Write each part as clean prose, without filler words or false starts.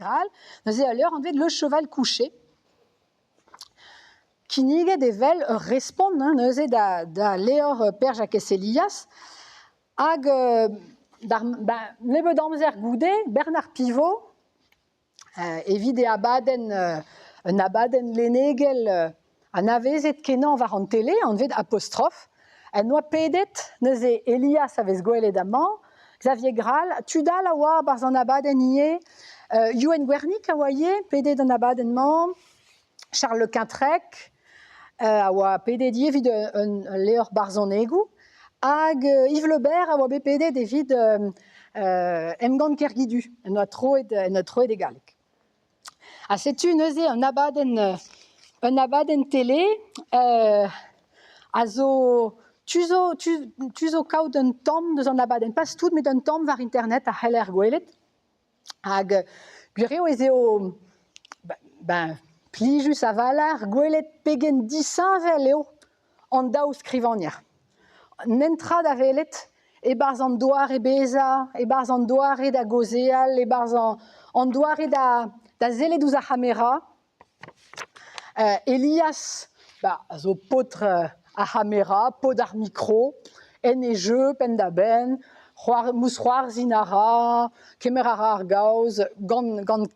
Grall, neuze al levr anvet Le Cheval couché. Kinniget evel ur respont hein, neuze da, da levr Pêr-Jakez Elias. Hag d'ar ben, nebeut amzer goude, Bernard Pivot, evit e abadenn, un abadenn lennegel anavezet-kenañ war an tele, anvet Apostrophe, en doa pedet neuze Elias a vez gwelet amañ, Xavier Grall, tud all a oa 'barzh an abadenn ivez, Youenn Gwernig a oa ivez pedet an abadenn-mañ, Charles Le Quintrec a oa pedet ivez evit un levr barzhonegoù, hag Yves Le Berre a oa bet pedet evit Emgann Kergidu, en doa troet, en doa troet e galleg. Ha setu neuze un abadenn tele a zo tu zo tu zo kaout un tamm deus an abadenn, pas tout met un tamm war internet a c'heller gwelet. Hag gwir eo ez eo ben plijus a-walc'h gwelet pegen disheñvel eo an daou skrivagner. Netra da welet e-barzh an doare bezañ, e-barzh an doare da gaozeal, e-barzh an doare da, da sellet ouzh ar c'hamera. Elias ba, a zo paotr ar c'hamera, paotr ar mikro, en e jeu penn-da-benn, c'hoar, mousc'hoarzhin a ra, kemer a ra ar gaoz gant, gant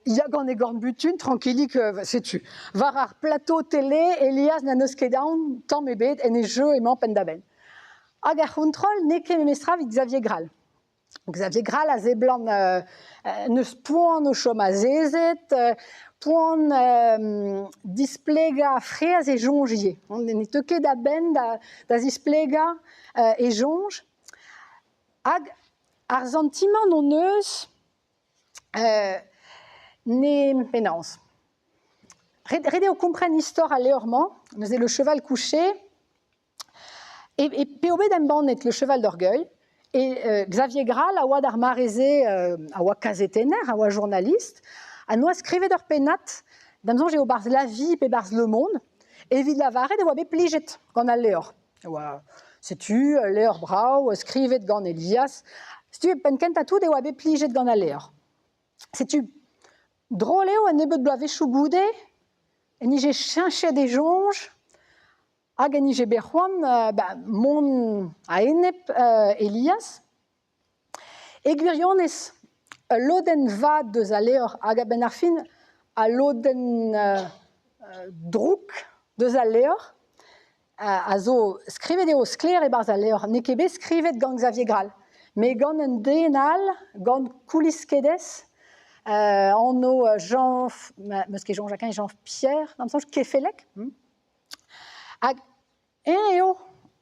Ya gant e gorn-butun, trankilik, setu. War ar plateau tele, Elias n'a neus ket aon tamm ebet, en e jeu emañ penn-da-benn. Hag ar c'hontrol n'eo ket memestra evit Xavier Grall. Xavier Grall a seblant n'eus poan o chom azezet, poan displegañ fraezh e soñj ivez. Ne teu ket a-benn da zisplegañ e soñj. Hag ar santimant hon eus Ne penaos. Ret eo kompren istor al levr-mañ, neuze Le Cheval couché, e p'eo bet embannet Le Cheval d'orgueil, e Xavier Grall a oa d'ar mare-se a oa kazetenner, a oa journalist, ha noa skrivet ur pennad, da'm soñj eo 'barzh La Vie pe 'barzh Le Monde, evit lavaret e oa bet plijet gant al levr. E oa setu ul levr brav skrivet gant Elias. Setu penn-kentañ tout e oa bet plijet gant al levr. Setu drol eo un nebeud bloavezhioù goude en dije cheñchet e soñj hag en dije bet c'hoant ba, mont a-enep Elias. E gwirionez, ul lodenn vat deus al levr hag a-benn ar fin al lodenn drouk deus al levr a zo skrivet eo sklaer e-barzh al levr. N'eo ket bet skrivet gant Xavier Grall, met gant un den all, gant Koulizh Kedez, anv Jean, 'meus ket soñj hag-eñ Jean-Pierre, d'am soñj, Kefeleg. Hag Eñ eo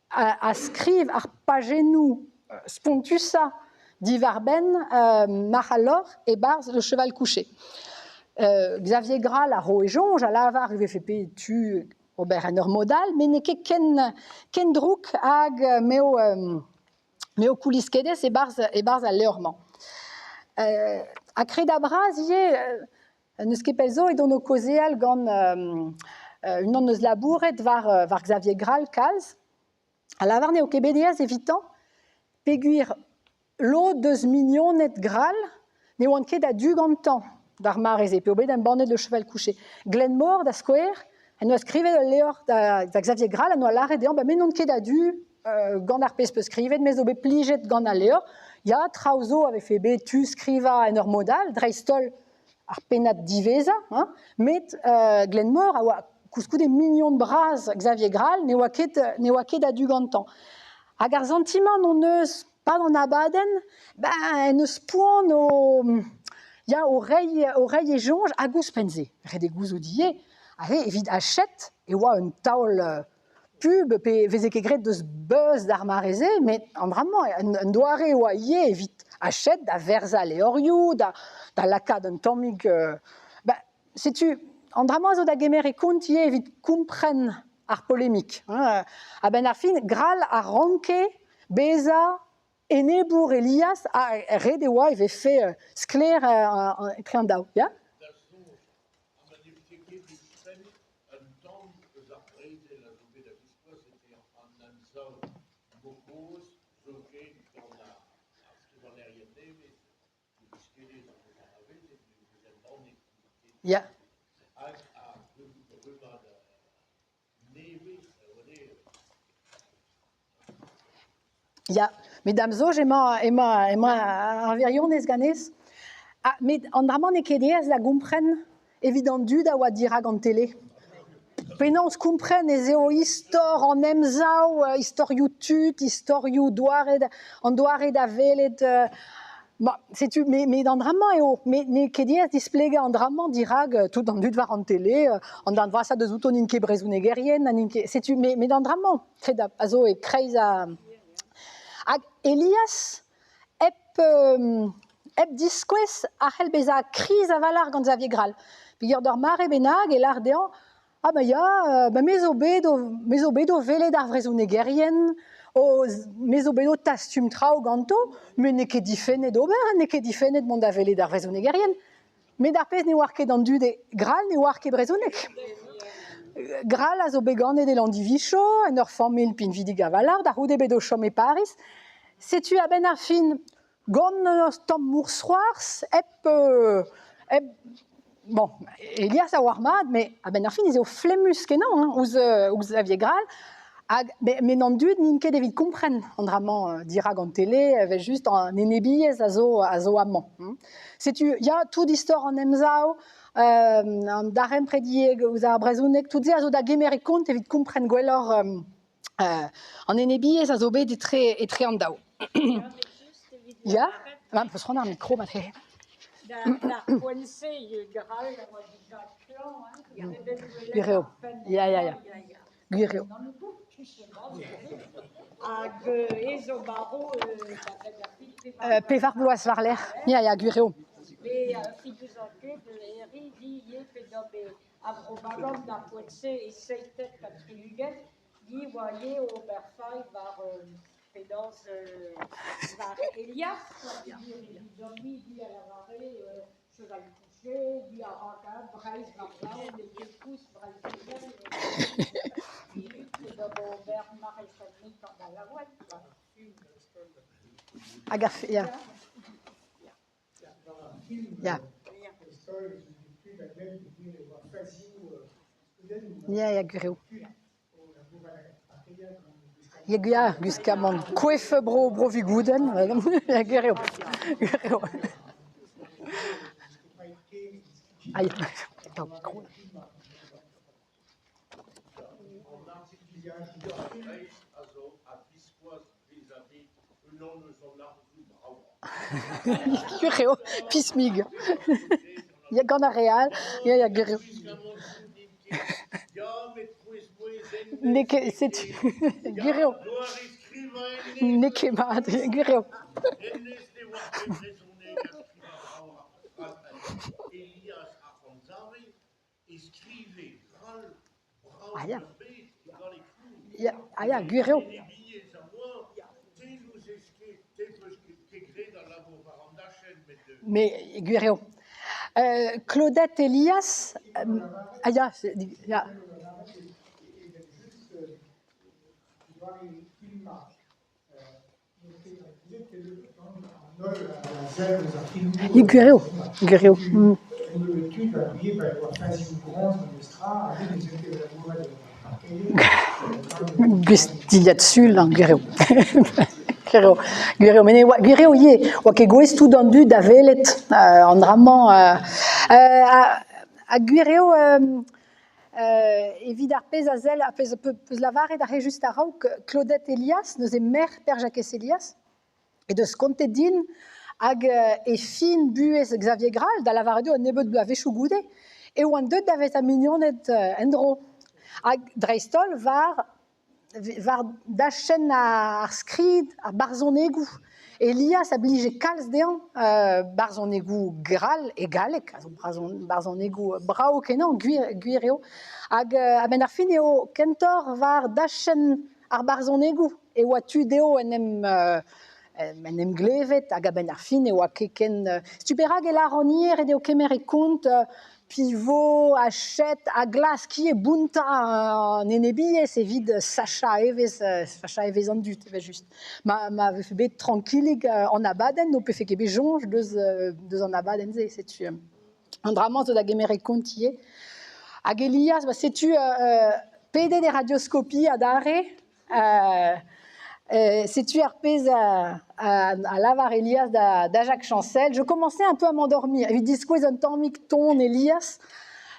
a skriv ar pajennoù spontusañ diwar-benn marc'h al loc'h e-barzh Le Cheval couché. Xavier Grall a ro e soñj, a lavar e vefe bet tu ober en ur mod all, met n'eo ket ken, ken drouk hag m'eo m'eo Koulizh-Kedez e-barzh e-barzh al levr-mañ. Ha kredabl-bras ivez N'eus ket pell zo edon o kaozeal gant unan eus labouret war, war Xavier Grall kalz, a lavar n'eo ket bet aes evitañ peogwir lod eus mignoned Grall ne oant ket a-du gantañ d'ar mare-se, p'eo bet embannet Le Cheval couché. Glenmor, da skouer, en doa skrivet ul levr da, da Xavier Grall, en doa lâret dezhañ, ba, me n'on ket a-du gant ar pezh 'peus skrivet, me zo bet plijet gant al levr. Ya, traoù zo a vefe bet tu skrivañ en ur mod all, dreist-holl ar pennad diwezhañ, hein, met Glenmor a oa koulskoude mignon bras Xavier Grall, ne oa ket, ne oa ket a-du gantañ. Hag ar santimant hon eus pad an abadenn, ben en eus poan o, ya, o reiñ, o reiñ e soñj, hag ouzhpenn-se, ret eo gouzout ivez, aze evit Hachette e oa un taol pub pe veze ket graet deus buzz d'ar mare-se, met an dra-mañ, un doare e oa ivez evit Hachette da verzañ levrioù, da, da lakaat un tammig... ben, setu, an dra-mañ a zo da gemer e kont ivez evit kompren ar polemik. Hein. A-benn ar fin, Grall a ranke bezañ enebour Elias ha ret e oa e vefe sklaer etre an daou. Ya? Da soñj, ha ma ne vefe ket ouzhpenn un tamm eus ar brezel a zo bet a-viskoazh etre an emsav mokozh zoken gant ar skrivagnerien nevez, Koulskoude. Ya. Hag ar rummad nevez a oa dezhe. Ya, met da'm soñj emañ emañ emañ ar wirionez ganez. Ha met an dra-mañ n'eo ket aes da gompren evit an dud a oa dirak an tele. Penaos kompren ez eo istor an Emsav, istorioù tud, istorioù doare an doare da welet Ma, setu met an dra-mañ eo, met n'eo ket aes displegañ an dra-mañ dirak tout an dud war an tele, an darn vrasañ deus outo n'int ket brezhonegerien ha n'int ket setu met an dra-mañ kredabl a zo e-kreiz ar Hag Elias hep hep diskouez a c'hell bezañ kriz a-walc'h gant Xavier Grall. Peogwir d'ur mare bennak e lâr dezhañ Ah bah ya, bah me zo bet o me zo bet o welet ar vrezhonegerien, o me zo bet o tastum traoù ganto, met n'eo ket difennet ober, n'eo ket difennet mont da welet ar vrezhonegerien. Met ar pezh ne oar ket an dud eo Grall ne oar ket brezhoneg. Grall a zo bet ganet e Landivicho, en ur familh pinvidik a-walc'h, da c'houde bet o chom e Pariz. Setu a-benn ar fin Gant ur tamm mousc'hoarzh hep hep bon, Elias a oar mat, met a-benn ar fin ez eo flemmus-kenañ hein, ouzh ouzh Xavier Grall. Hag met an dud n'int ket evit kompren an dra-mañ dirak an tele, evel-just an enebiezh a zo a zo amañ. Hein. Setu ya, tout istor an Emsav, an darempred ivez ouzh ar brezhoneg, tout se a zo da gemer e kont evit kompren gwelloc'h an enebiezh a zo bet etre etre an daou. Ya, ma peus c'hoant ar mikro mat-se. D'ar poent-se, Grall a oa dija klañv, hein. Gwir eo. Ya, ya, ya. Gwir eo. Hag ez zo marv Pevar bloaz war-lerc'h. Ya, ya, gwir eo. Me figurez ket, Herri, di ivez, pe A Vro-Bagan d'ar poent-se e 77, ni oa ivez ober fae war penaos war Elias, evidomp-ni di a lavare cheval couché, di a ra Breizh war-sav, n'eo ket koulz Breizh-Uhel, evit ober marechal-me gant al laouenn quoi. Hag ar ya. Ya. Ya, ya, gwir eo. Ya, ya, gwiskamant. Koef bro bro Vigoudenn, ya, gwir eo. Gwir eo. Aïe, attends, micro. A zo a-viskoazh vis-à-vis unan eus an arzoù bravañ. Gwir eo, pismig. Ya, gant ar re all, ya, ya, gwir eo. N'eo ket, setu, gwir eo. N'eo ket mat, gwir eo. Ah ya. Ya, ah ya, gwir eo. Mais gwir eo. Claudette Elias, ah ya, ya. Gwir eo, gwir eo. Gwez dilhad sul hañ, gwir eo. Gwir eo, gwir eo, met ne oa gwir eo ivez, 'oa ket gouest tout an dud da welet an dra-mañ ha gwir eo Evit ar pezh a sell, ar pezh peus lavaret aze just a-raok, Claudette Elias, neuze merc'h Pêr-Jakez Elias, he deus kontet din hag e fin buhez Xavier Grall, da lavaret eo un nebeud bloavezhioù goude, e oant deuet da vezañ mignoned en-dro. Hag dreist-holl war war dachenn ar skrid, ar barzhonegoù. Elias a blije kalz dezhañ barzhonegoù grall e galleg, a zo barzhonegoù brav-kenañ, gwir eo. Hag a-benn ar fin eo kentoc'h war dachenn ar barzhonegoù e oa tu dezho en em en em glevet hag a-benn ar fin e oa ket ken... Setu perak e lâran ivez ret eo kemer e kont Pivot, Hachette a glask ivez bountañ an enebiezh evit sachañ evezh sachañ evezh an dud evel-just. Ma ma vefe bet trankilik an abadenn n'ho pefe ket bet soñj deus deus an abadenn-se setu. An dra-mañ zo da gemer e kont ivez. Hag Elias, ba setu pedet e radioscopie adarre. Setu ar pezh a lavar Elias da Jacques Chancel. Je commençais un peu à m'endormir. Evit diskouez un tammig ton Elias,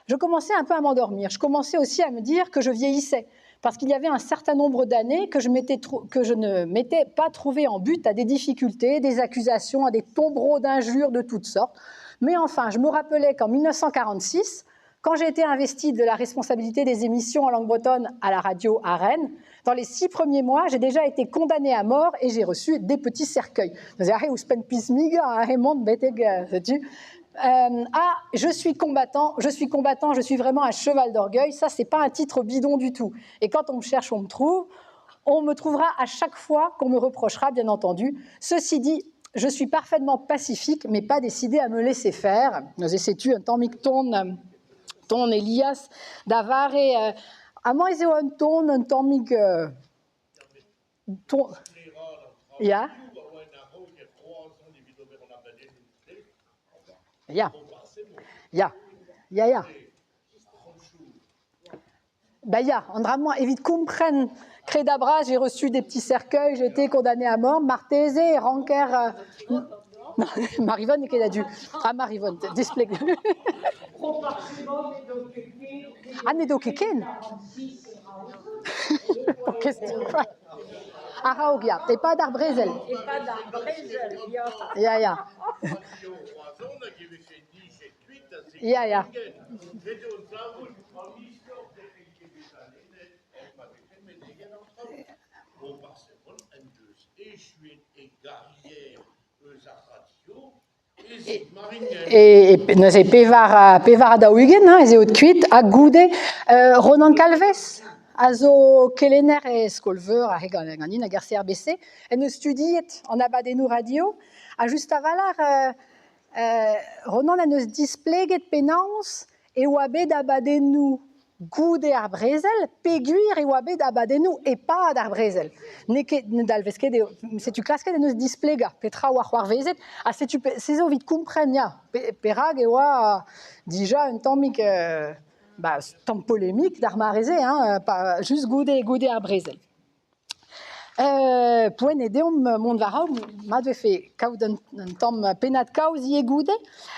je commençais un peu à m'endormir. Je commençais aussi à me dire que je vieillissais. Parce qu'il y avait un certain nombre d'années que je, que je ne m'étais pas trouvé en but à des difficultés, des accusations, à des tombereaux d'injures de toutes sortes. Mais enfin, je me rappelais qu'en 1946, quand j'ai été investi de la responsabilité des émissions en langue bretonne à la radio à Rennes, dans les 6 premiers mois, j'ai déjà été condamné à mort et j'ai reçu des petits cercueils. Ah, je suis combattant, je suis combattant, je suis vraiment un cheval d'orgueil. Ça, c'est pas un titre bidon du tout. Et quand on me cherche, on me trouve. On me trouvera à chaque fois qu'on me reprochera, bien entendu. Ceci dit, je suis parfaitement pacifique, mais pas décidé à me laisser faire. Neuze setu un tammig ton Elias da vare amañ ez eo un ton un tammig ton ya ya ya ya ya Bah ya, an dra-mañ evit kompren kredabras, j'ai reçu des petits cercueils, j'ai été condamné à mort, marteze e ranker non, Marivonne n'eo ket a-du. Ah, Marivonne, displeg. Ah, n'edo ket ken. A-raok, ya. E-pad ar brezel. E-pad ar brezel, ya. Ya, ya. Ya, ya. E, e, neuze pevar ha 40 hein, ez eo kuit, ha goude Ronan Calvez a zo kelenner e skol-veur a ganin hag ar CRBC, en deus studiet an abadennoù radio, ha just a-walc'h Ronan en deus displeget penaos e oa bet abadennoù goude ar brezel, peogwir e oa bet abadennoù e-pad ar brezel. N'eo ket, ne dalvez ket eo, setu klasket en deus displegañ petra oa c'hoarvezet, ha setu se zo evit kompren ya, perak e oa dija un tammig ba, tamm polemik d'ar mare-se, hein, pa, just goude ar brezel. Poent eo deomp mont war-raok, mat vefe kaout un tamm pennad-kaoz ivez goude.